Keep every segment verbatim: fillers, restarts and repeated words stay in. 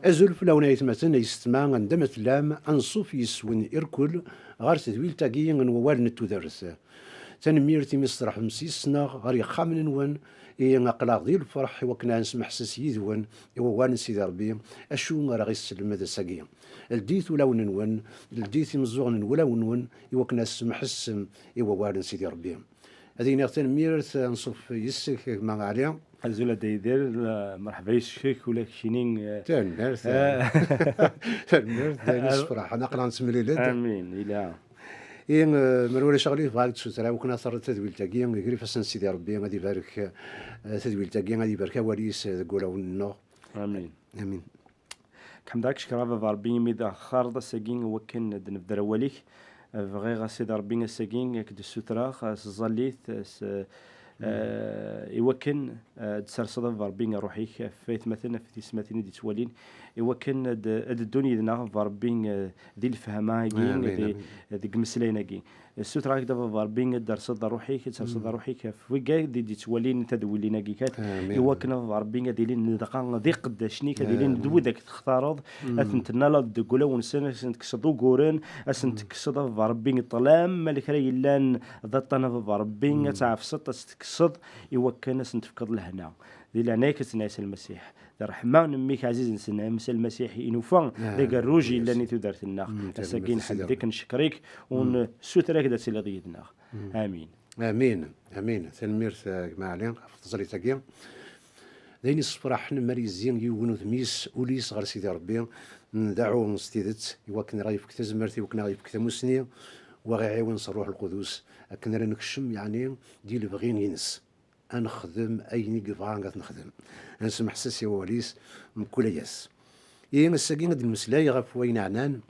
Azul fell-awen, aytmaten, aysetma, anda ma tellam, anṣuf yes-wen irkul ɣer tedwilt-agi n wawal n tudert. Tanemmirt imi tserrḥem s yis-neɣ ɣer yexxamen-nwen, i aql-aɣ di lferḥ i wakken ad nesmeḥses yid-wen i wawal n Sidi Ṛebbi, acu ara ɣ-isellem d ass-agi. Ldit ulawen-nwen, ldit imeẓẓuɣen n wulawen-nwen i wakken ad tesmeḥsem i wawal n Sidi Ṛebbi. Ad iniɣ tanemmirt, anṣuf yes-k, gma Ɛli. Azul a Dda Yidir, la-, merḥba yes-k, ula keččini, eh, Tanemmirt, eh, tanemmirt, d ayen eh, yessefraḥen, aql-aɣ nettemlil-d. Amin, ila. I, eh, ma ulac aɣilif, bɣiɣ ad d-ssutreɣ, i wakken ad terreḍ tadwilt-agi, gar ifassen n Sidi Ṛebbi, ad ibarek, eh, tadwilt-agi, ad ibarek awal-is, eh, deg wulawen-nneɣ. Amin. Amin. Ḥemdeɣ-k, cekreɣ a Baba Ṛebbi imi d-aɣ-textareḍ ass-agi i wakken ad d-nebder awal-ik. Bɣiɣ a Sidi Ṛebbi ass-agi ad k-d-ssutreɣ s tẓallit, s, eh, i wakken, eh, ad d-tserseḍ a Baba Ṛebbi ṛṛuḥ-ik ɣef aytmaten, ɣef tyessetmatin i d-yettwalin, i wakken ad, ad d-ddun yid-neɣ a Baba Ṛebbi, eh, di lefhama-agi, amin, di, amin, deg imeslayen-agi. Ssutreɣ-ak-d a Baba Ṛebbi ad d-terseḍ ṛṛuḥ-ik, ad terseḍ ṛṛuḥ-ik ɣef wigad i d-yettwalin tadwilin-agi kat, amin, i wakken a Baba Ṛebbi ad ilin dɣa d iqeddacen-ik, ad ilin d wid ak textareḍ, ad ten-tennaleḍ deg wulawen-nsen, ad sen-tekkseḍ uguren, ad sen-tekkseḍ a Baba Ṛebbi ṭṭlam, ma kra yellan d aṭṭan a Baba Ṛebbi, ad tɛefseḍ, ad s-tekkseḍ, i wakken ad sen-tefkeḍ lehna. Di leɛnaya-k a Sidna Ɛisa Lmasiḥ, d ṛṛeḥma n mmi-k ɛzizen Sidna Ɛisa Lmasiḥ i nufa d agerruj yellan i tudert-nneɣ. Ass-agi nḥemd-ik, ncekkeṛ-ik, u nessuter-ak-d ad tiliḍ yid-neɣ. Amin. Amin, amin. Tanemmirt, eh, gma Ɛli, ɣef tẓallit-agi. D ayen yessefraḥen mi ara yezzi yiwen udem-is, ul-is ɣer Sidi Ṛebbi, ndeɛɛu s tidet i wakken ara yefk tazmert, i wakken ara yefk tamusni, wa ɣ-iɛiwen s Ṛṛuḥ Lqudus, akken ara nekcem, yeɛni, di lebɣi-ines. Ad nexdem ayen i yebɣa ad t-nexdem. Ad nesmeḥses i wawal-is mkul ass. Ihi ass-agi ad d-nemmeslay ɣef wayen ɛnan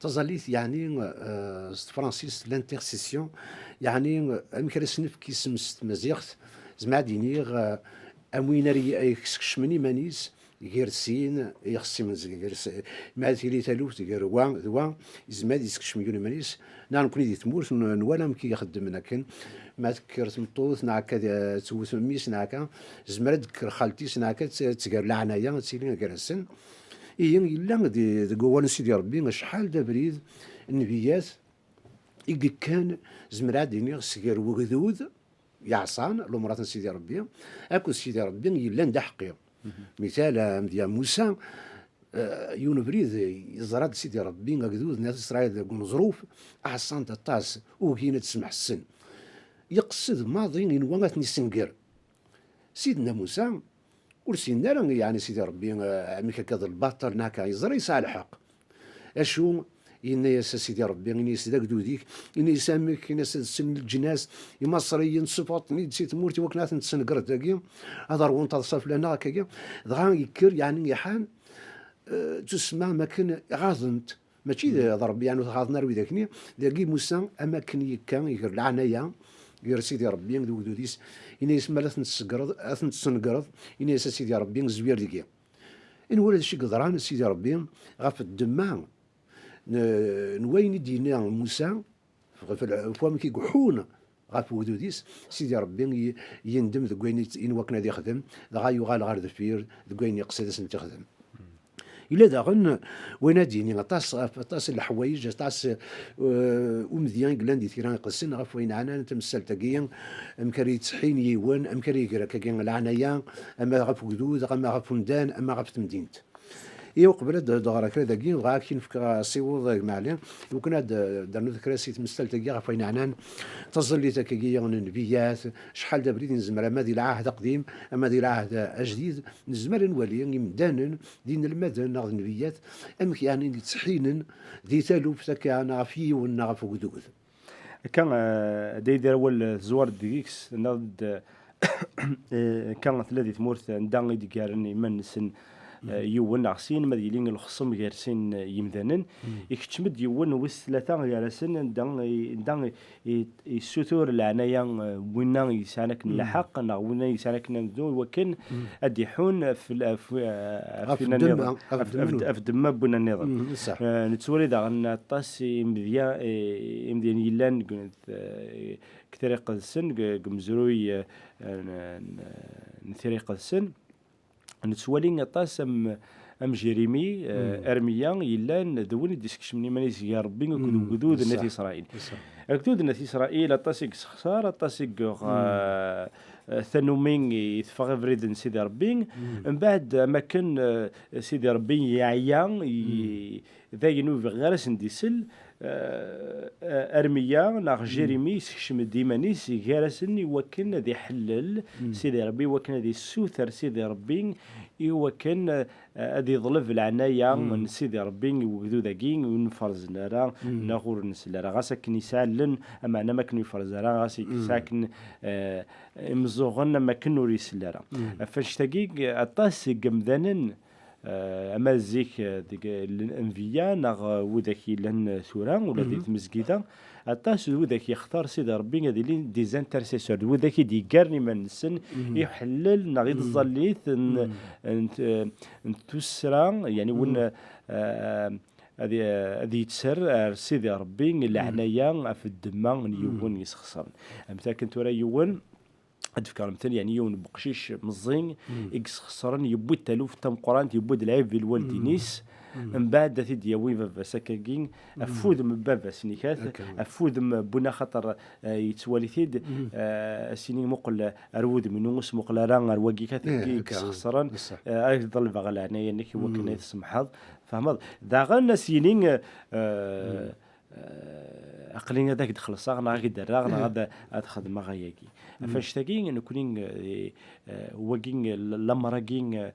taẓallit, yeɛni, eh, s tefransist, l'intercession, yeɛni, amek ara s-nefk isem s tmaziɣt, zemreɣ ad d-iniɣ, eh, am win ara y-, ay yeskecmen iman-is, gar sin ixṣimen, gar s-, ma tili taluft gar wa d wa, yezmer ad yeskecem yiwen iman-is, neɣ nekkni di tmurt n-, nwala amek i xeddmen akken, ma tekker tmeṭṭut, neɣ akka d-, tewwet mmi-s, neɣ akka, tezmer ad d-tekker xalti-s, neɣ akka, t-, tger leɛnaya, ad tili gar-asen. Ihi, yella di-, deg wawal n Sidi Ṛebbi acḥal d abrid n nnbiyyat i yekkan, zemreɣ ad d-iniɣ, sger wegdud, yeɛṣan lumrat n Sidi Ṛebbi, akked Sidi Ṛebbi yellan d aḥeqqi. Mital, amedya Musa, eh, yiwen ubrid, yeẓra-d Sidi Ṛebbi agdud n At Isṛayil deg uneẓruf, ɛṣan-t aṭas, ugin ad smeḥsen. Yeqsed maḍi inwa ad ten-isenger. Sidna Musa, ur sinen ara, yeɛni, Sidi Ṛebbi, eh, amek akka d lbaṭel, neɣ akka, yeẓra yesɛa lḥeqq. Acu? Yenna-yas a Sidi Ṛebbi, ini-as d agdud-ik, ini-as amek, ini-as ad ssnen leǧnas, Imaṣriyen, ssufɣet-ten-id si tmurt i wakken ad tent-tsengreḍ dagi, ad ṛwun taḍsa fell-aneɣ akkagi. Dɣa yekker, yeɛni, iḥan, eh, tusma am akken ɣaḍen-t. Mačči d, d Ṛebbi, yeɛni, ur t-ɣaḍen ara widak-nni. Dagi Musa, am akken yekka, iger leɛnaya, gar Sidi Ṛebbi d ugdud-is, ini-as ma la tent-tsegreḍ, ad tent-tsengreḍ, ini-as a Sidi Ṛebbi, zwir deg-i. I nwala d acu i yeḍran, Sidi Ṛebbi, ɣef ddemma n, n wayen i d-yenna Musa, ɣef l-, ɣef wamek i iḥun ɣef wegdud-is, Sidi Ṛebbi y-, yendem deg wayen i, i wakken ad ixdem, dɣa yuɣal ɣer deffir deg wayen yeqsed ad sen-t-ixdem. Yella daɣen wayen ad d-yini aṭas ɣef, aṭas n leḥwayeǧ, aṭas, eh, umedya i yellan di Tira Iqedsen ɣef wayen ɛnan tamsalt-agi, amek ara yettḥin yiwen, amek ara iger akkagi leɛnaya, ama ɣef ugdud, ama ɣef umdan, ama ɣef temdint. I uqbel ad d-ɣreɣ kra dagi, bɣiɣ ad k-in-fkeɣ asiweḍ, a gma Ɛli, iwakken ad d-, d-rnuḍ kra si tmestalt-agi ɣef wayen ɛnan taẓallit akkagi n nnbiyyat, acḥal d abrid i nezmer, ama di lɛahd aqdim, ama di lɛahd ajdid, nezmer ad nwali imdanen d inelmaden neɣ d nnbiyyat, amek yeɛni i ttḥinen di taluft akka, neɣ ɣef yiwen, neɣ ɣef ugdud. Akka, eh, ad d-yedder awal, eh, tezwar-d deg-s, tenniḍ-d, eh, akka tella di tmurt anda i d-ggaren iman-nsen, eh, yiwen neɣ sin, ma ad yili lexṣem gar sin, eh, yimdanen. Ikeččem-d yiwen wis tlata gar-asen, anda i, anda i, i, yessutur leɛnaya, eh, winna yesɛan akken lḥeqq, neɣ winna yesɛan akken ad neddu, i wakken ad d-iḥun ɣef, ɣef, eh, ɣef ɣef winna ddemma, nniḍen. Ɣef ɣef, ddemma. Ɣef, ɣef ddemma n winna nniḍen. Mm, ṣṣeḥ. Eh, nettwali daɣen aṭas imedya, eh, imedyanen yellan deg, eh, deg Tira Iqedsen, deg, deg umezruy, eh, n, n, n Tira Iqedsen. Nettwali aṭas am, am Jérémie, eh, Ermiya, yellan d win i d-iskecmen iman-is gar Rebbi akked ugdud n At Isṛayil. Agdud n At Isṛayil, aṭas i yessexṣar, aṭas i yuɣ, eh, eh, tanumi i teffeɣ abrid n Sidi Rebbi. Mbeɛd, am akken, eh, Sidi Rebbi yeɛya, i-, d ayen ur bɣiɣ ara sen-d-isel, eh, eh, Ermiya neɣ Jérémie yessekcem-d iman-is gar-asen i wakken ad iḥellel Sidi Rebbi, i wakken ad issuter Sidi Rebbi, i wakken, eh, ad iḍleb leɛnaya n Sidi Rebbi i wegdud-agi ur nferzen ara neɣ ur nsell ara. Ɣas akken yesɛa allen, ameɛna ma akken ur yefrez ara, ɣas yesɛa akken, eh, imeẓẓuɣen, am akken ur isell ara. Ɣef annect-agi, aṭas n yemdanen, eh, ama zik, eh, deg l-, anbiya neɣ, eh, widak yellan, eh, tura, ula di tmezgida, aṭas d widak yextar Sidi Rebbi ad ilin des intercesseurs, d widak i d-yeggaren iman-nsen i uḥellel neɣ i tẓallit n, n t-, n tusra, yani win, eh, ad, ad yetter ar Sidi Rebbi leɛnaya ɣef ddemma n yiwen yesxeṣren. Am takken tura yiwen, ad d-fkeɣ lemtel, yani yiwen n uqcic meẓẓi i yesxeṣren, yewwi-d taluft tameqqrant, yewwi-d lɛib i lwaldin-is, mbeɛd ad t-id-yawi baba-s akkagi, ɣef wudem n baba-s nikat, ɣef wudem n win axaṭer, eh, yettwali-t-id, eh, as-yini muqel ar wudem-inu, ur smuqel ara ar wagi kat i yesxeṣren, eh, ad ḍelbeɣ leɛnaya-nnek i wakken ay tsemḥeḍ, tfehmeḍ? Daɣen as-yini, eh, eh, aql-i ad ak-d-xellṣeɣ, neɣ ad ak-d-rreɣ, neɣ ad, ad xedmeɣ ayagi. Ɣef annect-agi, nekni, eh, eh, wagi, l-, lamer-agi, eh,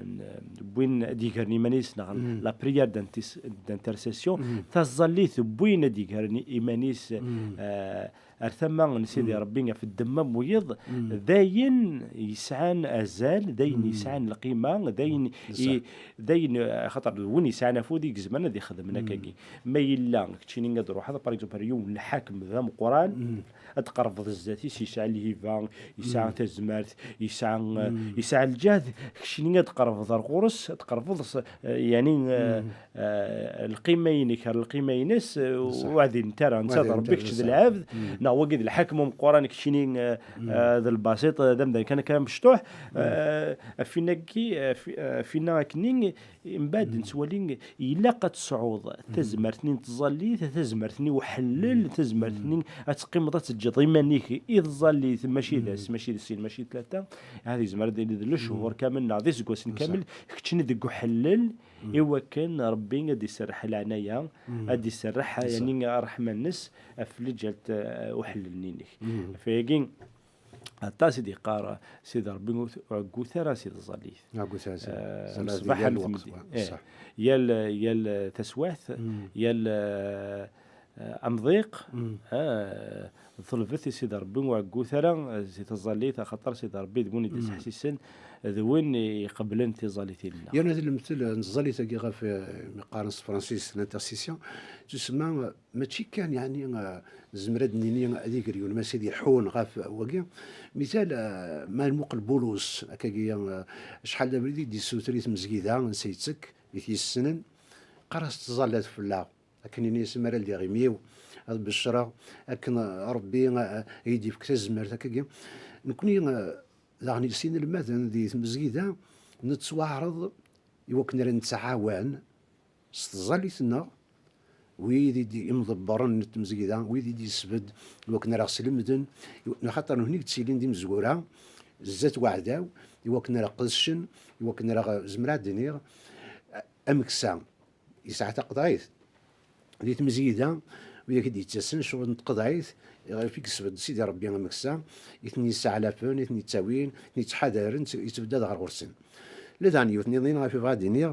n-, n win ad d-yegren iman-is, neɣ la prière d'intis-, d'intercession, taẓallit n win ad d-yegren iman-is, eh, ar tama n Sidi Rebbi ɣef ddemma n wiyeḍ, d ayen yesɛan azal, d ayen yesɛan lqima, d ayen i-, d ayen, axaṭer d win yesɛan afud i izemren ad ixdem akkagi. Ma yella keččini ad truḥeḍ, par exemple, ar yiwen n lḥakem d ameqqran, ad tqerrbeḍ zdat-is, yesɛa lhiba, yesɛa tazmert, yesɛa, yesɛa lǧehd, keččini ad tqerrbeḍ ar ɣur-s, ad tqerrbeḍ s-, eh, yani, eh, eh, lqima-inek ar lqima-ines, eh, ur ɛdilent ara, netta d Rebbi, kečč d lɛebd, neɣ wagi d lḥakem umeqqran, keččini, eh, eh, d lbasiṭ, eh, d amdan kan akka amecṭuḥ, eh, ɣef winna-agi, eh, ɣef, eh, ɣef winna akkenni, mbeɛd nettwali ilaq ad tesɛuḍ tazmert-nni n tẓallit, tazmert-nni n uḥellel, tazmert-nni ad teqqimeḍ ad teǧǧeḍ iman-ik i tẓallit, mačči d ass, mačči d sin, mačči d tlata, ad yezmer ad yili d lechur kamel neɣ d iseggasen kamel, keččini deg uḥellel, i wakken Rebbi ad d-iserreḥ leɛnaya, ad d-iserreḥ, yani, ṛṛeḥma-nnes ɣef lǧal, eh, uḥellel-nni-inek. Ɣef wayagi, aṭas i d-yeqqar Sidi Rebbi, ur t-, ur ɛeggut ara si tẓallit. Ur ɛeggut ara si tẓallit. Eh, ṣṣbeḥ am tmeddit. Eh, ṣṣeḥ. Yal, yal taswiɛt, yal, eh, amḍiq, eh, ḍelbet i Sidi Rebbi, ur ɛeggut ara, eh, si tẓallit, axaṭer Sidi Rebbi d win i d-iseḥsisen, d win i iqeblen tiẓallitin-nneɣ. Yerna d lemtel n tẓallit-agi ɣef, eh, mi qqaren s tefransist l'intercession, tusemma, eh, mačči kan, yeɛni, eh, nezmer ad d-nini ad iger yiwen, ma sidi iḥun ɣef wagi. Mital, eh, ma nmuqel Bulus, akkagi, eh, acḥal d abrid i d-issuter i tmezgida, ansa yettekk, i t-yessnen, qqar-as tẓallat fell-aɣ. Akken ini-as, mi ara ldiɣ imi-w, ad beccreɣ, akken, eh, Rebbi, eh, i yi-d-yefk tazmert, akkagi. Nekni, eh, daɣen i s inelmaden di tmezgida, nettwaɛreḍ i wakken ara nettɛawan s tẓallit-nneɣ, wid i d imḍebbren n tmezgida, wid i d-yesbedd i wakken ara ɣ-slemden, i wa-, axaṭer nutni i yettilin d imezwura zdat weɛdaw, i wakken ara qedcen, i wakken ara ɣ-, zemreɣ ad d-iniɣ, a-, ameksa yesɛa taqeḍɛit. Di tmezgida, widak i d-yettasen, ccɣel n tqeḍɛit, ɣef i yesbedd Sidi Rebbi ameksa, i ten-yessaɛlafen, i ten-yettawin, i ten-yettḥadaren, yettbeddad ɣer ɣur-sen. Llan daɣen yiwet niḍin ɣef i bɣiɣ ad d-iniɣ,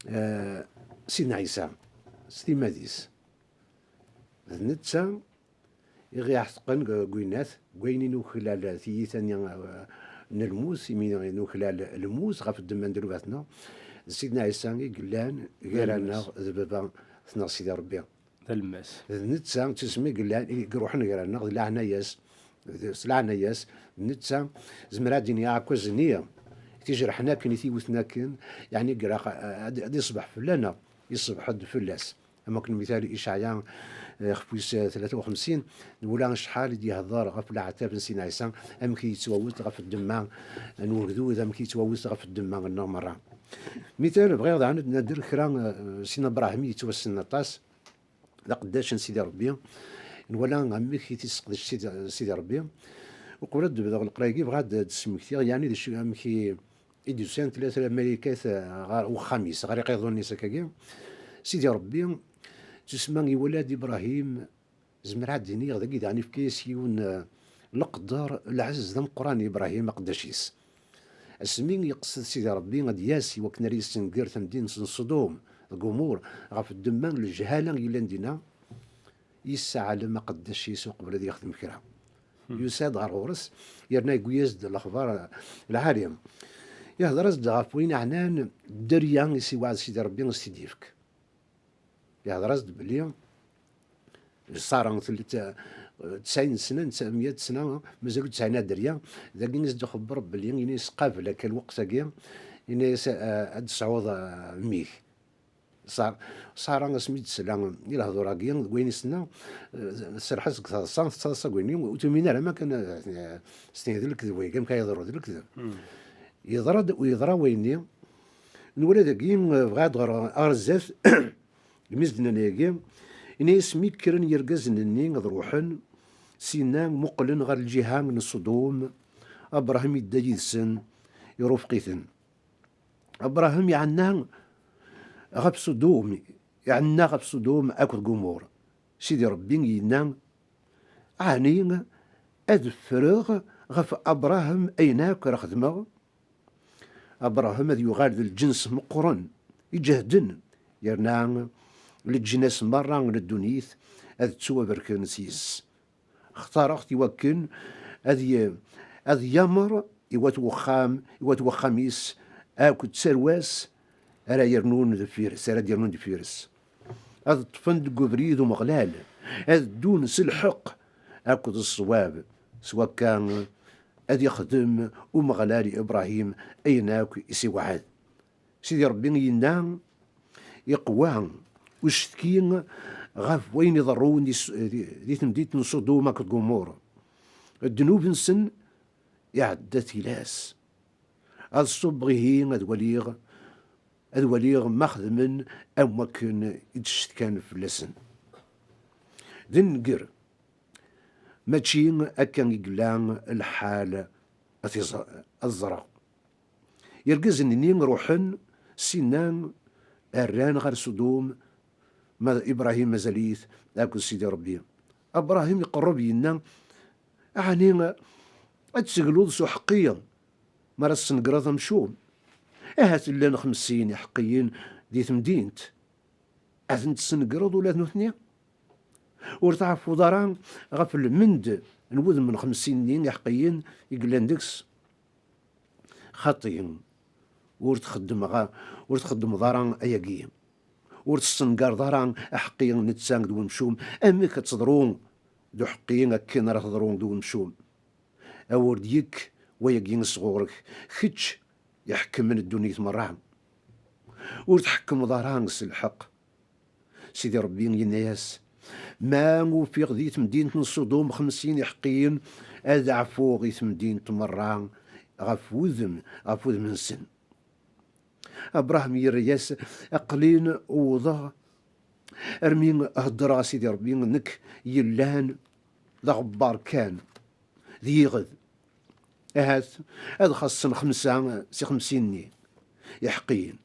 eh, Sidna Ɛisa, s timmad-is. D netta i ɣ-iɛetqen deg, deg winnat, deg wayen i nuklal tiyita-nni, eh, n lmut, imi i nuklal lmut ɣef ddemma n ddnubat-nneɣ. D Sidna Ɛisa i yellan gar-aneɣ d Baba-tneɣ Sidi Rebbi. D alemmas. D netta, d tismi i yellan, i iruḥen gar-aneɣ, d leɛnaya-s, d, s leɛnaya-s, d netta, zemreɣ ad d-iniɣ aɛekkaz-nni, tijreḥen akken, i t-iwten akken, yeɛni, ilaq, eh, ad, ad iṣbeḥ fell-aneɣ, iṣbeḥ-d fell-as. Am wakken mital Icɛaya, eh, ixef wis, eh, tlata u xemsin, nwala acḥal i d-yehder ɣef leɛtab n Sidna Ɛisa, amek i yettwawet ɣef ddemma n wegdud, amek i yettwawet ɣef ddemma-nneɣ merra. Mital, bɣiɣ daɣen ad nader kra, eh, Sidna Abraham yettwassnen aṭas, d aqeddac n Sidi Ṛebbi, nwala amek i t-isseqdec Sidi, Sidi Ṛebbi. Uqbel ad d-bduɣ leqraya-agi, bɣiɣ ad d-smektiɣ, yeɛni d acu, amek i, i d-usan tlata lmalakat, eh, ɣer uxxam-is, ɣer iqiḍunen-is akkagi. Sidi Ṛebbi, tusma iwala-d Ibrahim, zemreɣ ad d-iniɣ dagi daɣen yefka-yas yiwen, eh, leqder, lɛezz d ameqqran i Ibrahim aqeddac-is. Asmi yeqsed Sidi Ṛebbi ad d-yas i wakken ara yessenger tamdint n Ṣudum d Gumur ɣef ddemma n leǧhala yellan dinna, yessaɛlem aqeddac-is uqbel ad yexdem kra. Yusa-d ɣer ɣur-s, yerna yewwi-yas-d lexbar lɛali. Yehder-as-d ɣef wayen yeɛnan dderya i s-iweɛɛed Sidi Ṛebbi ad s-t-id-yefk. Yehder-as-d belli Ṣara tella t-, tesɛin sna, netta meyya sna, mazal ur tesɛin ara dderya. Dagi i s-d-ixebber belli ini-as qabel akka lweqt-agi, ini-as, eh, ad d-tesɛuḍ, eh, mmi-k. Ṣar-, Ṣara asmi d-tesla i lehdur-agi, deg wayen i s-tenna, eh, tserreḥ-as deg teḍsa, tettaḍsa deg wayen-nni, ur tumin ara, ma kan, eh, s-, s-, d lekdeb wayagi, amek ara yeḍru d lekdeb. Yeḍra-d, yeḍra wayen-nni, nwala dagi, eh, bɣiɣ ad ɣreɣ ar zdat, imi s-d-nnan ayagi, ini-as mi kkren yergazen-nni ad ruḥen, sinna muqlen ɣer lǧiha n Ṣudum, Abṛaham yedda yid-sen, irufeq-iten. Abṛaham iɛenna ɣef Ṣudum, iɛenna ɣef Ṣudum akked Gumur. Sidi Ṛebbi yenna, ɛni ad ffreɣ ɣef Abṛaham ayen akk ara xedmeɣ? Abṛaham ad yuɣal d lǧens meqqren, iǧehden, yerna leǧnas merra n ddunit ad ttwabarken s yes. Xtareɣ-t iwakken ad y-, ad yamer i wat wexxam, i wat wexxam-is akked tarwa-s ara yernun deffir-s, ara d-yernun deffir-s. Ad ṭṭfen deg ubrid umeɣlal, ad ddun s lḥeqq akked ṣṣwab, s wakka ad ixdem Umeɣlal i Ibrahim ayen akk i s-iweɛɛed. Sidi Ṛebbi yenna, iqwa ucetki ɣef wayen iḍerrun di s-, di, di temdint n Ṣudum akked Gumur. Ddnub-nsen iɛedda tilas. Ad ṣubbeɣ ihi ad waliɣ, ad waliɣ ma xedmen am wakken i d-ccetkan fell-asen. D nnger, mačči akka i yella lḥal, ad t-iẓ-, ad ẓreɣ. Irgazen-nni ruḥen, sinna rran ɣer Sudum, ma Ibrahim mazal-it akked Sidi Ṛebbi. Abrahim iqerreb yenna, ɛni ad tegluḍ s uḥeqqi mi ara tesnegreḍ amcum? Ahat llan xemsin iḥeqqiyen di temdint. Ad ten-tesnegreḍ ula d nutni? Ur tɛeffuḍ ara ɣef lmend n wudem n xemsin-nni iḥeqqiyen i yellan deg-s? Xaṭi, ur txeddmeɣ a-, ur txeddmeḍ ara ayagi. Ur tessengareḍ ara aḥeqqi netta d wemcum. Amek ad teḍru d uḥeqqi akken ara teḍru d wemcum? A ur d-yekk wayagi sɣur-k, kečč iḥekmen ddunit merra. Ur tḥekkmeḍ ara s lḥeqq. Sidi Ṛebbi yenna-yas, ma ufiɣ di temdint n Ṣudum xemsin iḥeqqiyen, ad ɛfuɣ i temdint merra ɣef wudem, ɣef wudem-nsen. Abṛaham yerra-yas, aql-in wwḍeɣ armi heddreɣ a Sidi Ṛebbi, nekk yellan d aɣebbar kan, d yiɣed. Ahat ad xaṣṣen xemsa si xemsin-nni iḥeqqiyen.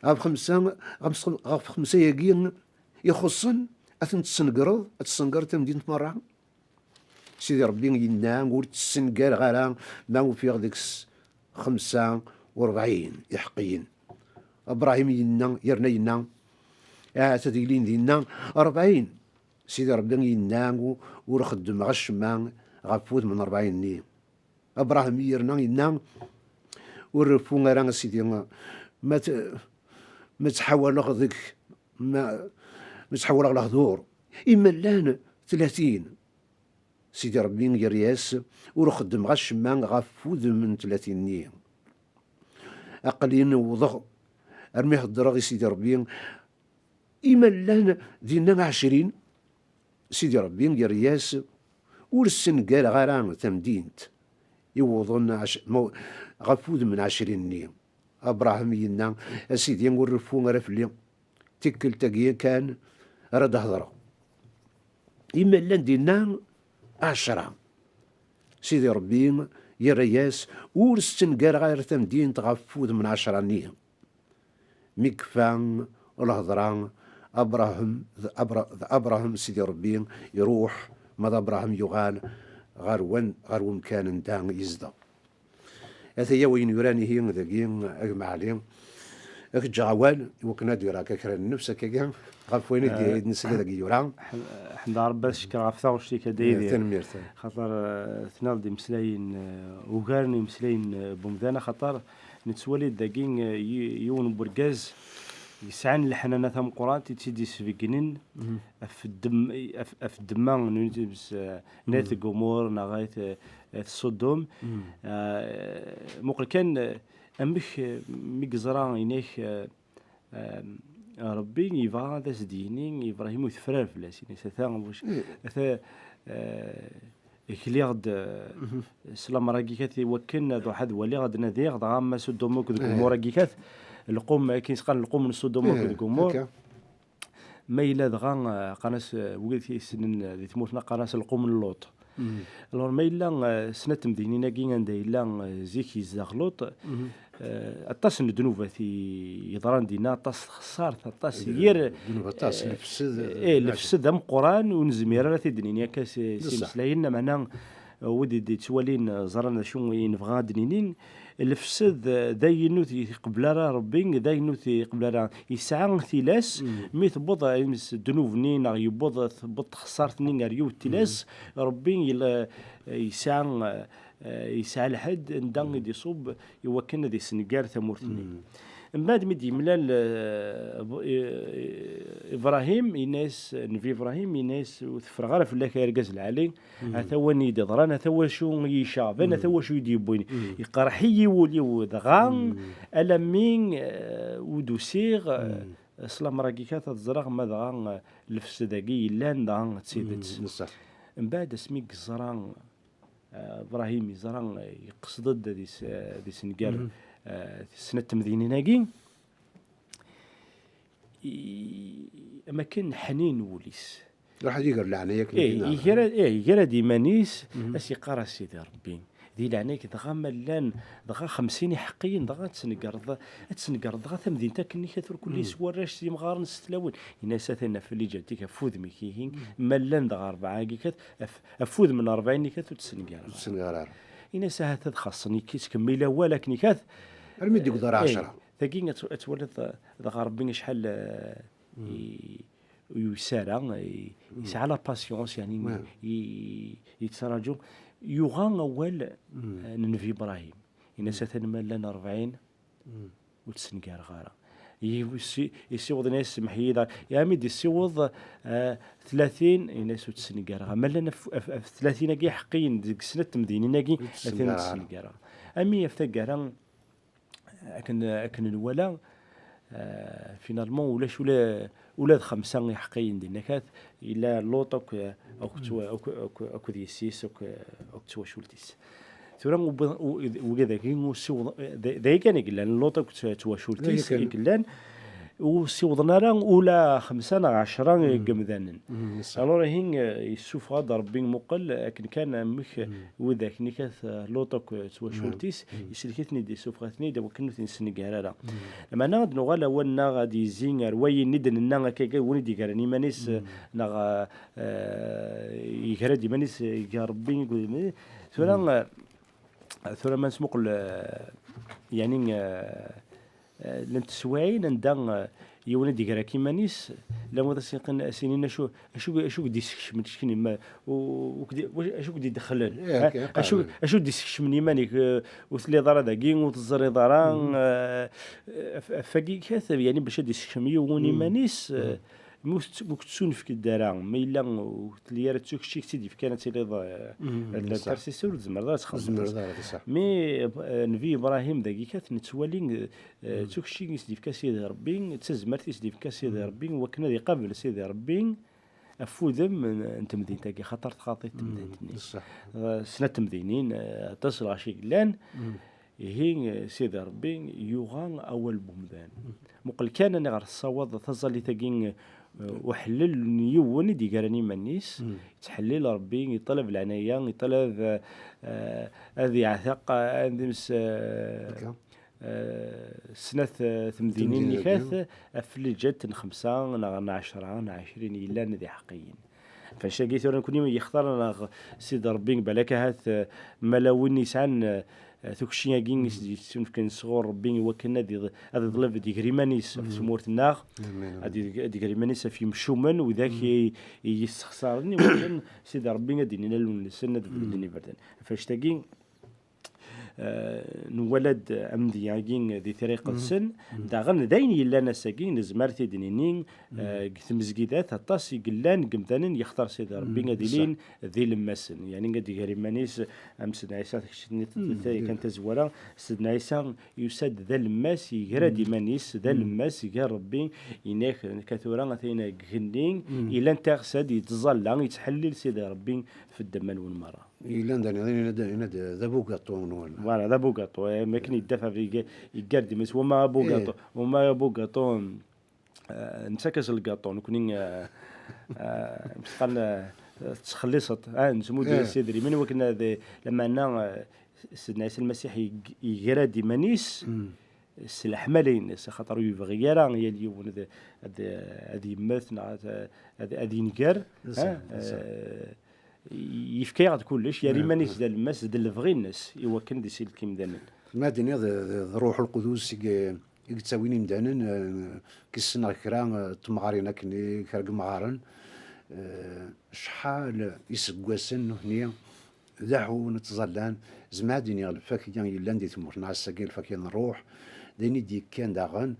Ɣef xemsa, ɣef, ɣef xemsa-yagi ixuṣṣen, ad ten-tesnegreḍ, ad tessengereḍ tamdint merra? Sidi Ṛebbi yenna, ur tt-ssengareɣ ara ma ufiɣ deg-s xemsa u ṛebɛin iḥeqqiyen. Abṛahim yenna, yerna yenna, ahat ad ilin dinna ṛebɛin. Sidi Ṛebbi yenna, u-, ur xeddmeɣ acemma ɣef wudem n ṛebɛin-nni. Abṛaham yerna yenna, ur reffu ara a Sidi, ma t-, ma ttḥawaleɣ deg, ma, ma ttḥawaleɣ lehdur, ima llan tlatin. Sidi Ṛebbi yerra-yas, ur xeddmeɣ acemma ɣef wudem n tlatin-nni. Aql-in wwḍeɣ armi heddreɣ i Sidi Ṛebbi, ima llan dinna ɛecrin. Sidi Ṛebbi yerra-yas, ur ssengareɣ ara tamdint iwwḍen ɛec-, ma-, ɣef wudem n ɛecrin-nni. Abṛaham yenna: "A Sidi, ur reffu ara fell-i, tikkelt-agi kan ara d-hedṛeɣ." Imi llan dinna ɛecṛa, Sidi Ṛebbi yerra-yas: "Ur stengareɣ ara tamdint ɣef wudem n ɛecṛa-nni." Mi yekfa lhedṛa, Abṛaham, d Abra-, d Abṛaham Sidi Ṛebbi iṛuḥ, ma d Abṛaham yuɣal ɣer wan-, ɣer wemkan anda yezdeɣ. Ataya wayen yuran ihi dagi, a gma Ɛli, ad k-ǧǧeɣ awal i wakken ad d-yurar akka kra n nnefs akkagi ɣef wayen i d-, Eh, i d-nesla dagi yura. Ḥem-, ḥemdeɣ Ṛebbi, ad cekkreɣ ɣef taɣect-ik, a Dda Yidir. Tanemmirt. Xaṭer, eh, tenniḍ-d imeslayen, eh, ugaren imeslayen, eh, n wemdan, axaṭer nettwali-d dagi, eh, yi-, yiwen n urgaz yesɛan leḥnana tameqqrant i tt-id-isbeggnen ɣef ddem-, ɣef, ɣef ddemma n, eh, n Ayt Gumur neɣ Ayt, eh, Ayt Ṣudum. Eh, muqel kan, eh, amek, eh, mi yeẓra inek, eh, eh, Ṛebbi yebɣa ad as-d-yini i Ibṛahim ur teffer ara fell-as, ini-as: "Ata, ata, eh, Kliɣ-d, eh, s lamer-agi kat i wakken ad ruḥ ad waliɣ, ad nadiɣ, dɣa ma Sudum akked Gumur-agi kat, lqum, akken i s-qqaren lqum n Sudum akked Gumur." Ma yella dɣa, eh, qqaren-as, eh, wid i ssnen di tmurt-nneɣ qqaren-as lqum n Luṭ. Alors, ma yella, eh, snat temdinin-agi anda yella, eh, zik yezdeɣ Luṭ, eh, aṭas n ddnubat i yeḍran dinna, aṭas n txeṣṣart, aṭas yir, ddnub aṭas, eh, lefsed, eh, lefsed ameqqran, ur nezmir ara ad t-id-nini akka s, s imeslayen, meɛna, eh, wid i d-yettwalin, eh, ẓran d acu i nebɣa ad d-nini. Lefsed, eh, d ayen ur t-iqebbel ara Ṛebbi, d ayen ur t-iqebbel ara. Yesɛa tilas, mi tewweḍ, eh, s ddnub-nni, neɣ yewweḍ, tewweḍ txeṣṣart-nni ɣer yiwet tilas, Ṛebbi yella, eh, yesɛa, eh, eh, yesɛa lḥedd anda i d-iṣubb i wakken ad isengger tamurt-nni. Mbeɛd mi d-yemlal, eh, Ib-, eh, Ibṛahim, yenna-yas, Nnbi Ibṛahim, yenna-yas: "Ur teffreɣ ara fell-ak, ay argaz lɛali, ata win i d-yeḍran, ata wacu i yi-iceɣben, ata wacu i d-yewwin. Iqerḥ-iyi wul-iw dɣa, alammi, eh, ur d-usiɣ, eh, s lamer-agi kat ad ẓreɣ ma dɣa, eh, lefsed-agi yellan dɣa d tidet." Mbeɛd asmi i yeẓra, eh, Ibṛahim yeẓra, eh, yeqsed-d ad is-, eh, ad isenger, eh, snat temdinin-agi, i-, am akken ḥnin wul-is. Ruḥ ad iger leɛnaya akken. Eh, iger, eh, iger-d iman-is, as-iqqar: "A Sidi Ṛebbi, di leɛnaya-k, dɣa ma llan dɣa xemsin iḥeqqiyen, dɣa ad tnegreḍ, ad tnegreḍ dɣa tamdint akken-nni kat ur kulli s warrac, s yimɣaren, s tlawin." Yenna-as: "Ata nafel iǧǧa-t-ik ɣef wudem-ik, ihi, ma llan dɣa rebɛa-agi kat, af-, ɣef wudem n rebɛin-nni kat ur tt-ssengareɣ ara." Ur tt-ssengareɣ ara. Yenna-as: "Ahat ad xaṣṣen, ikis kemmil awal akken kat." Armi d-yewweḍ ɣer ɛecra. Tagi ad t-, ad twaliḍ, eh, dɣa Ṛebbi acḥal, eh, i, i usara, i, yesɛa la patience, yani, i, yettraǧu. Yuɣa awal, eh, n Nnbi Ibrahim. Yenna-as: "Atan ma llan rebɛin, ur tt-ssengareɣ ara." Yessi-, yessiweḍ, yenna-as: "Semmeḥ-iyi da." Armi d-yessiweḍ, eh, tlatin, yenna-as: "Ur tt-ssengareɣ ara. Ma llan af, af, af tlatin-agi iḥeqqiyen deg snat temdinin-agi, atan ur tt-ssengareɣ ara." Armi ɣef taggara, akken, akken nwala, eh, finalement, ulac ula, ula d xemsa iḥeqqiyen dinna kat, yella Luṭ akk, akk, akk, akk, akked yessi-s, akk, akk d twacult-is. Tura, u-, u-, wigi dagi, ur ssiweḍ-, d, d aya kan i yellan, Luṭ akked tw-, twacult-is i yellan, ur ssiwḍen ara ula xemsa neɣ ɛecra n yemdanen. Alors, ihi, eh, yessufeɣ-d Ṛebbi, muqel akken kan amek, eh, widak-nni kat, eh, Luṭ akked twacult-is, isellek-iten-id, issufeɣ-iten-id, awakken ur ten-issengar ara. Lameɛna ad nuɣal awal-nneɣ ad yezzi ar wayen i d-nenna akka, win i d-igran iman-is, eh, neɣ, eh, eh, yegra-d iman-is, eh, gar Ṛebbi akked, tura, eh, tura ma nesmuqel, eh, yani, eh, eh, llant teswiɛin anda, eh, yiwen ad d-iger akk iman-is, lamma d as-iqqin, as-inin acu, acu, acu i k-d-isekcmen, keččini, ma, u-, u-, k-d-, wa-, acu i k-d-idexlen? Eh, acu, acu i k-d-isekcmen iman-ik, eh, ur telliḍ ara dagi, ur teẓriḍ ara, eh, af-, af-, agi kat, yani, bac ad d-isekcem yiwen iman-is, eh, mi ur tt-, ur k-tettunefk-d ara, ma yella ur telli ara d tukci i k-tt-id-yefkan ad tiliḍ, eh, d l'intercesseur, ur tzemreḍ ara ad txedmeḍ. Mi, eh, Nnbi Ibrahim dagi kat nettwali, eh, d tukci i s-d-yefka Sidi Ṛebbi, d tazmert i s-d-yefka Sidi Ṛebbi, wakken ad iqabel Sidi Ṛebbi ɣef wudem n, n temdint-agi, xaṭer txaḍ-it temdint-nni. Eh, snat temdinin, eh, aṭas lɣaci yellan. Ihi, Sidi Ṛebbi yuɣa awal n umdan. Muqel kan aniɣer tessawaḍ taẓallit-agi, eh, uḥellel n yiwen i d-yegran iman-is, yettḥellil Ṛebbi, yeṭṭalab leɛnaya, yeṭṭalab, eh, ad yeɛteq, ad imes, eh, eh, snat, eh, temdinin ikat, ɣef lǧat n xemsa neɣ n ɛecra neɣ ɛecrin yellan d iḥeqqiyen. Ɣef wannect-agi tura nekni yextar-aneɣ Sidi Ṛebbi, balak ahat, eh, ma la win yesɛan, eh, tukci-agi i s-d-yettunefken sɣur Ṛebbi i wakken ad iḍ-, ad iḍleb ad iger iman-is ɣef tmurt-nneɣ, ad ig-, ad iger iman-is ɣef yemcumen, widak i, i yessexsaren, i wakken Sidi Ṛebbi ad d-inin allen-nsen, ad bedden iberdan. Ɣef wannect-agi, eh, nwala-d amedya-agi di Tira Iqedsen, daɣen d ayen yellan ass-agi, nezmer ad t-id-nini, eh, deg tmezgidat, aṭas i yellan deg yemdanen yextar Sidi Ṛebbi ad ilin d ilemmasen, yeɛni ad iger iman-is am Sidna Ɛisa, kečč-nni kan tazwara, Sidna Ɛisa yusa-d d alemmas, yegra-d iman-is d alemmas gar Ṛebbi, yenna-ak, nekk tura atan deg igenni, ilan tiɣsa d-yettẓalla, yettḥellil Sidi Ṛebbi f ddemma-nwen merra. Yellan da, yenna-d, yenna-d, d abugaṭu-nwen. Voilà, d abugaṭu. Eh, mi akken yedda ɣef iga-, yeggar-d iman-is, wama abugaṭu, wama abugaṭu, eh, nettak-as lgaṭu, nekni, eh, eh, msqan, eh, tettxelliṣeḍ, eh, nettmuddu-as s idrimen, i wakken ad, lameɛna, eh, Sidna Ɛisa Lmasiḥ yeg-, yegra-d iman-is s leḥmala-ines, axaṭer ur yebɣi ara yal yiwen ad, ad, ad yemmet neɣ ad, ad, ad yenger, eh, yefka-yaɣ-d kullec, yerra iman-is d alemmas, d lebɣi-ines, i wakken ad isellek imdanen. Ma d-iniḍ d, d, d Ṛuḥ Lqudus i ye-, i yettawin imdanen, eh, kis-, neɣ kra, eh, n temɣarin akken, kra n yemɣaren, eh, acḥal iseggasen nutni d aḥun ttẓallan, zemreɣ ad iniɣ lfakya yellan di tmurt-nneɣ ass-agi, lfakya n ṛṛuḥ, d ayen i d-yekkan daɣen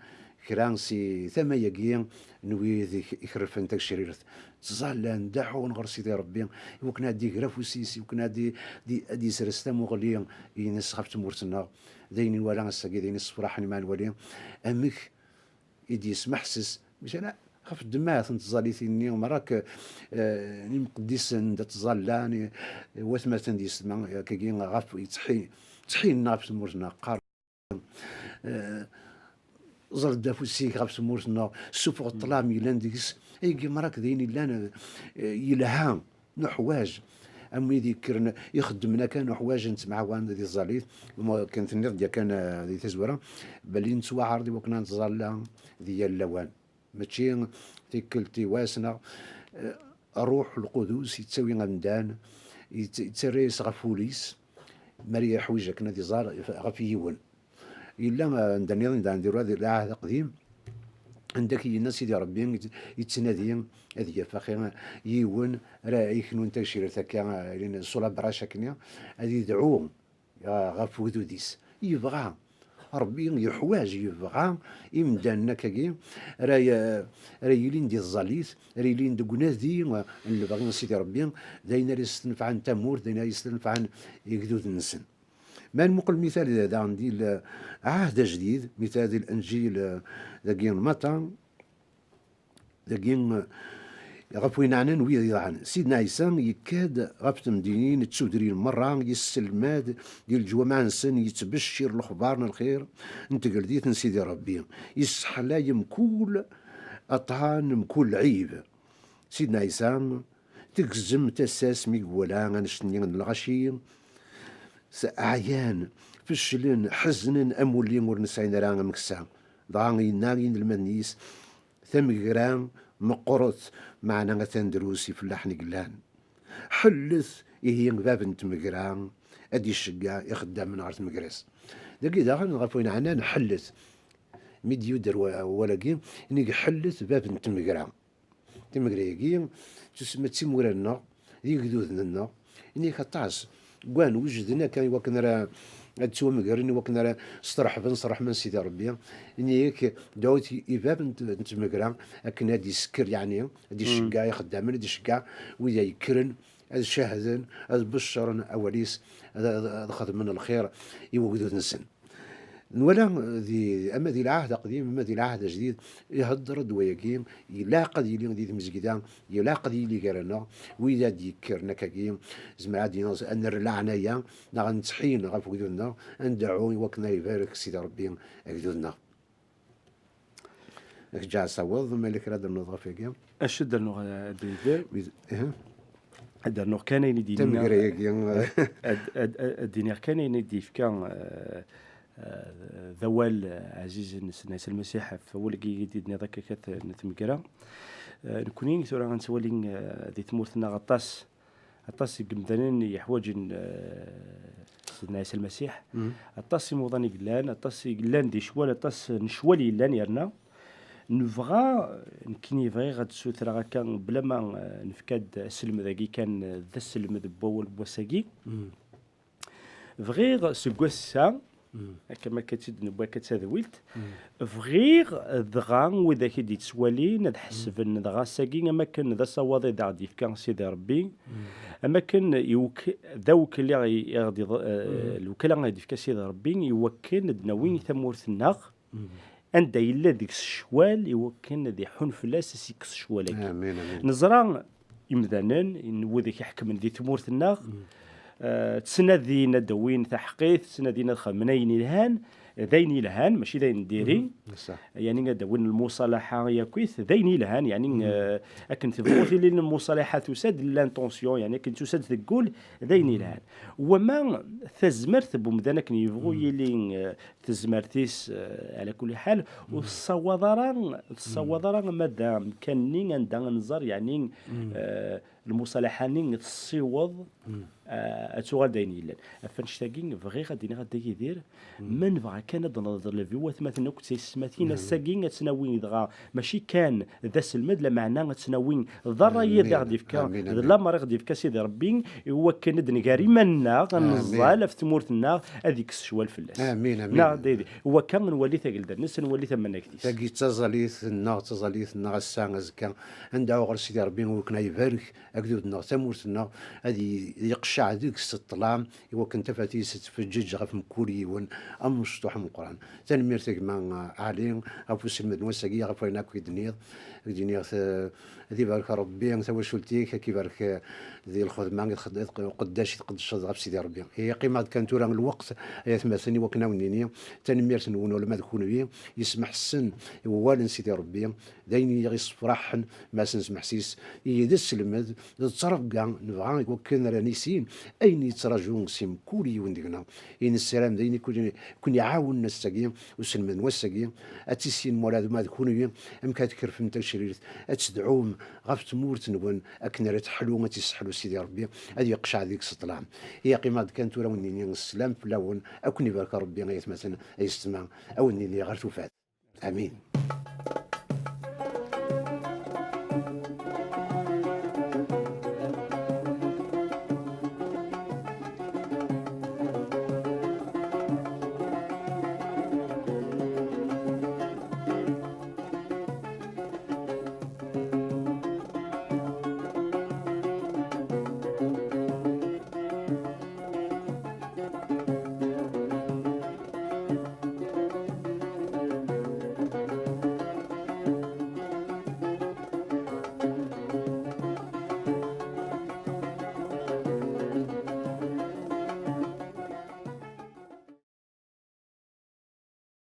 kra si tama-agi n wid ik-, ikerfen tagecrirt. Ttẓallan d aḥun ɣer Sidi Ṛebbi, i wakken ad d-iger afus-is, i wakken ad d-, d-, ad d-isres tamuɣli-ines ɣef tmurt-nneɣ. D ayen i nwala ass-agi, d ayen issefraḥen ma nwali amek i d-yesmeḥses. Maca ɣef ddemɛat n tẓallit-nni, merra-k, eh, n imqeddisen d ttẓallan, i, i watmaten d yesma, akkagi ɣef yettḥi-, ttḥin ɣef tmurt-nneɣ, qqaren, eh, ẓer-d afus-ik ɣef tmurt-nneɣ, ssufeɣ ṭṭlam yellan deg-s, ayagi merra-k d ayen yellan, eh, yelha. Nuḥwaǧ, am wid yekkren, ixeddmen akka, nuḥwaǧ ad nettemɛawan di tẓallit, ma akken tenniḍ-d yakan, eh, di tazwara, belli nettwaɛreḍ i wakken ad nettẓalla di yal lawan. Mačči tikkelt i wass, neɣ, eh, Ṛṛuḥ Lqudus yettawi amdan, yett-, yettarra-yas ɣef wul-is, mi ara yeḥwiǧ akken ad iẓer ɣef yiwen. Yella, eh, anda nniḍen, anda di Lɛahd Aqdim, anda k-, yenna Sidi Ṛebbi, yett-, yettnadi ad yaf axi yiwen ara yeknun tagecrirt akka, eh, s ulabrac akkenni, ad idɛu, eh, ɣef ugdud-is. Yebɣa, Ṛebbi yeḥwaǧ, yebɣa imdanen akkagi ara y-, ara yilin di tẓallit, ara yilin deg unadi, eh, n lebɣi n Sidi Ṛebbi, d ayen ara yestenfɛen tamurt, d ayen ara yestenfɛen igduden-nsen. Ma nmuqel mital daɣen di Lɛahd Ajdid, mital di Lenǧil, eh, dagi n Matta, dagi, eh, ɣef win ɛnan wid iḍaɛen. Sidna Ɛisa yekka-d ɣef temdinin d tudrin merra, yesselmad di leǧwameɛ-nsen, yettbeccir lexbar n lxir n tgeldit n Sidi Ṛebbi, yesseḥlay mkul aṭṭan, mkul lɛib. Sidna Ɛisa tegzem tasa-s mi iwala annect-nni n lɣaci, s-, ɛyan, feclen, ḥeznen, amulli ur nesɛin ara ameksa. Dɣa yenna i yinelmaden-is, tamegra meqqret, meɛna atan drus ifellaḥen i yellan. Ḥellet ihi bab n tmegra, ad iceggeɛ ixeddamen ɣer tmegra-s. Dagi daɣen ɣef wayen ɛnan ḥellet. Mi d-yudder wa-, wawal-agi, inig ḥellet bab n tmegra. Timegra-agi, tusma d timura-nneɣ, d igduden-nneɣ, inig aṭas, gwan, wejden akka i wakken ara ad ttwamegren, i wakken ara sṭerḥben s ṛṛeḥma n Sidi Ṛebbi. Inig, dɛut i, i bab n t-, n tmegra, akken ad d-isekker, yeɛni, ad d-iceggeɛ ixeddamen, ad d-iceggeɛ wid ay yekkren, ad cahden, ad beccren awal-is, ad, ad, ad xedmen lxir i wegdud-nsen. Nwala di, ama di lɛahd aqdim, ama di lɛahd ajdid, ihedder-d wayagi, ilaq ad yili di tmezgida, ilaq ad yili gar-aneɣ, wid ad d-yekkren akkagi, zemreɣ ad d-iniɣ, ad nerr leɛnaya, neɣ ad nettḥin ɣef wegdud-nneɣ, ad ndeɛɛu i wakken ad ibarek Sidi Ṛebbi agdud-nneɣ. Ad k-ǧǧeɣ asaweḍ, ma yella kra ad d-ternuḍ ɣef wagi. Acu d-rnuɣ, a Dda Yidir? Wid-, eh? Ad d-rnuɣ kan ayen i d-yenna. Tamegra-agi, eh. Ad, ad, ad, ad d-iniɣ kan ayen i d-yefka, eh, eh, d awal, eh, ɛzizen Sidna Ɛisa Lmasiḥ ɣef wawal-agi i d-tenniḍ akka kat n tmegra. Eh, nekkni tura ad nettwali, eh, di tmurt-nneɣ aṭas, aṭas n yemdanen yeḥwaǧen, eh, Sidna Ɛisa Lmasiḥ. Mhm. Aṭas imuḍan i yellan, aṭas i yellan di ccwal, aṭas n ccwal yellan yerna. Nebɣa, nekkini bɣiɣ ad d-sutreɣ akka, blama, eh, nefka-d aselmed-agi kan, eh, d aselmed n wawal n wass-agi. Mhm. Bɣiɣ seg wass-a, Mm. Akka ma akka tt-id-newwi akka d tadwilt, Mm. Bɣiɣ dɣa widak i d-yettwalin ad ḥesben dɣa ass-agi am akken d asawaḍ i d aɣ-d-yefka Sidi Ṛebbi, Mm. Am akken iwek-, d awekkel i ɣ-, i ɣ-d-iḍ-, eh, Mm. lewkala i d-yefka Sidi Ṛebbi i wakken ad d-nawi Mm. tamurt-nneɣ, Mm. Anda yella deg-s ccwal i wakken ad iḥun fell-as, ad s-ikkes ccwal-agi. Amin, amin. Neẓra imdanen, n wid i iḥekmen di tmurt-nneɣ, Mm. eh, ttnadin ad d-awin taḥeqqit, ttnadin ad xedmen ayen ilhan, d ayen ilhan, mačči d ayen n diri. Mhm. Ṣṣeḥ. Yani ad d-awin lmuṣalaḥa yakk-it, d ayen ilhan, yani, Mm. eh, akken tebɣu tili lmuṣalaḥa tusa-d, l'intention, yani akken tusa-d deg wul, d ayen Mm. ilhan. Wama tazmert n umdan akken yebɣu Mm. yili, eh, tezmert-is, eh, ɛla kulli ḥal, ur Mm. tessawaḍ ara, ur tessawaḍ Mm. ara ama d amkan-nni anda nẓer, yani, Mm. eh, lmuṣalaḥa-nni tessiweḍ, Mm. eh, ad tuɣal d ayen yellan. Ɣef annect-agi, bɣiɣ ad d-iniɣ a Dda Yidir, Mm. ma nebɣa kan ad d-neḍleb i watmaten akked taysetmatin, Mm. ass-agi ad tt-nawi dɣa, mačči kan d aselmed, lameɛna ad tt-nawi d ṛṛay i Amin. Aɣ-d-yefka, Amin, d amin. Lameṛ i ɣ-d-yefka Sidi Ṛebbi, i wakken ad d-nger iman-nneɣ, ad Amin. Neẓẓal ɣef tmurt-nneɣ, ad ikkes ccwal fell-as. Amin, amin. Neɣ d aydi. Wakka nwali tagelda-nnes, nwali tamanagt-is. Tagi d taẓallit-nneɣ, d taẓallit-nneɣ ass-a, azekka, ad ndɛu ɣer Sidi Ṛebbi, i wakken ad ibarek agdud-nneɣ, tamurt-nneɣ, ad i-, yeqceɛ deg-s ṭṭlam, i wakken tafat-is ad tfeǧǧeǧ ɣef mkul yiwen, am mecṭuḥ ameqqran. Tanemmirt a gma Ɛli, ɣef uselmed n wass-agi, ɣef wayen akk i d-tenniḍ. Ad d-iniɣ, eh, ad ibarek Ṛebbi tawacult-ik, ad k-ibarek, eh, di lxedma, i txed-, i tq-, uqeddac i tqeddceḍ ɣef Sidi Ṛebbi. Ihi, qqim-aɣ-d kan tura lweqt, ay atmaten, i wakken ad wen-nini tanemmirt-nwen, ula ma d kunwi, yesmeḥsen i wawal n Sidi Ṛebbi, d ayen i ɣ-yessefraḥen, ma s-nesmeḥsis, ihi d aselmed, d ttrebga, nebɣa i wakken ara nissin ayen yettraǧu si mkul yiwen deg-neɣ. I nessaram d ayen i kun-, kun-iɛawen ass-agi, uselmed n wass-agi, ad tissin murad ma d kunwi, amek ad tkerfem tacrirt, ad tedɛum ɣef tmurt-nwen, akken ara teḥlu, ad tt-isseḥlu Sidi Ṛebbi, ad yeqceɛ deg-s ṭṭlam. Ihi qqim-aɣ-d kan tura, ad wen-nini sslam fell-awen, ad ken-ibarek Ṛebbi, ay atmaten, ay yessetma, ad wen-nini ɣer tufat. Amin.